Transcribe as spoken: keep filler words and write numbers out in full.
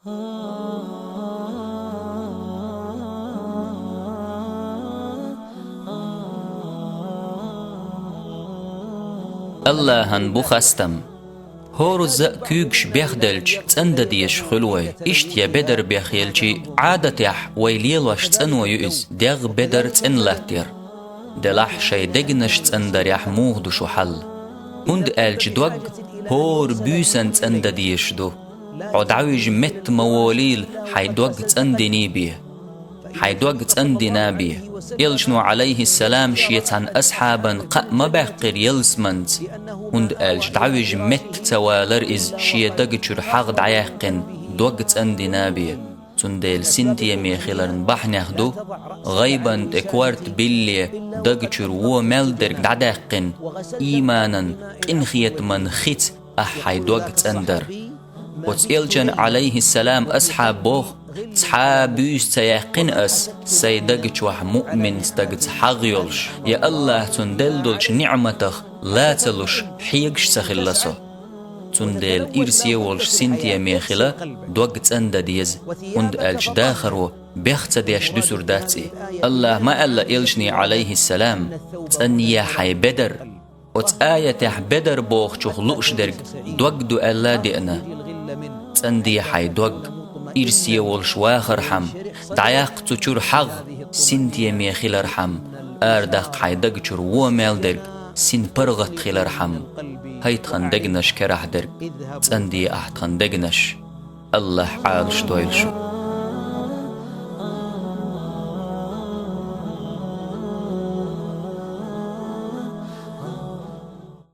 Аллахьан бу хастам. ХӀорзза а куьйгаш бехделча цӀандан дезаш хуьлу вай. Иштта я бедар бехъелчий, Ӏадатехь вай лелош цӀано ю иза, дегӀ бедар цӀена латтар. Делахь шайн дегнаш цӀандарехь муха ду шу хьал? ХӀунда аьлча дог хӀора буьйсан цӀандан дезаш ду. Хьо дӀавижа метта ма волийла, хьайн дог цӀандиний бен. Хьайн дог цӀандина бен. Элчано, Ӏалайхиссалам, шен цхьана асхьабан кхаъ ма баьккхира ялсаманца, хӀунда аьлча дӀавижа метта ца валара иза, шен даг чуьра хьагӀ дӀаяьккхина, дог цӀандина бен. Цундела синтеме хиларна бахьанех ду, гӀайбан тӀе корта билле, даг чуьра вон мел дерг дӀадаьккхина, ийманан, къинхетаман хица ахь хьайн дог цӀандар. Оцу элчан, Ӏалайхиссалам, асхьаб боху: «Цхьа а буьйса ца яьккхина ас, сайн даг чохь муъмин стагца хьагӀ йолуш, я Аллахьа цунна делла долчу ниӀматах ла ца луш, хьегаш ца хилла со». Цундела ирсе волуш синтеме хила дог цӀандан деза, хӀунда аьлча дахаро бех ца деш дуьсур дац и. Аллахьа ма аьлла элчане, Ӏалайхиссалам: «ЦӀанъе хьайн бедар». Оцу аятехь бедар бохучух лууш дерг дог ду аьлла а деана. ЦӀанде хьайн дог, ирсе волуш вахархьама, дӀаяккха цу чуьра хьагӀ, синтеме хилархьама, арадаккха хьайн даг чуьра вон мел дерг, син паргӀат хилархьама, хӀай тхан дегнаш керахь дерг, цӀанде ахь тхан дегнаш. Аллахь Ӏалаш дойла шу.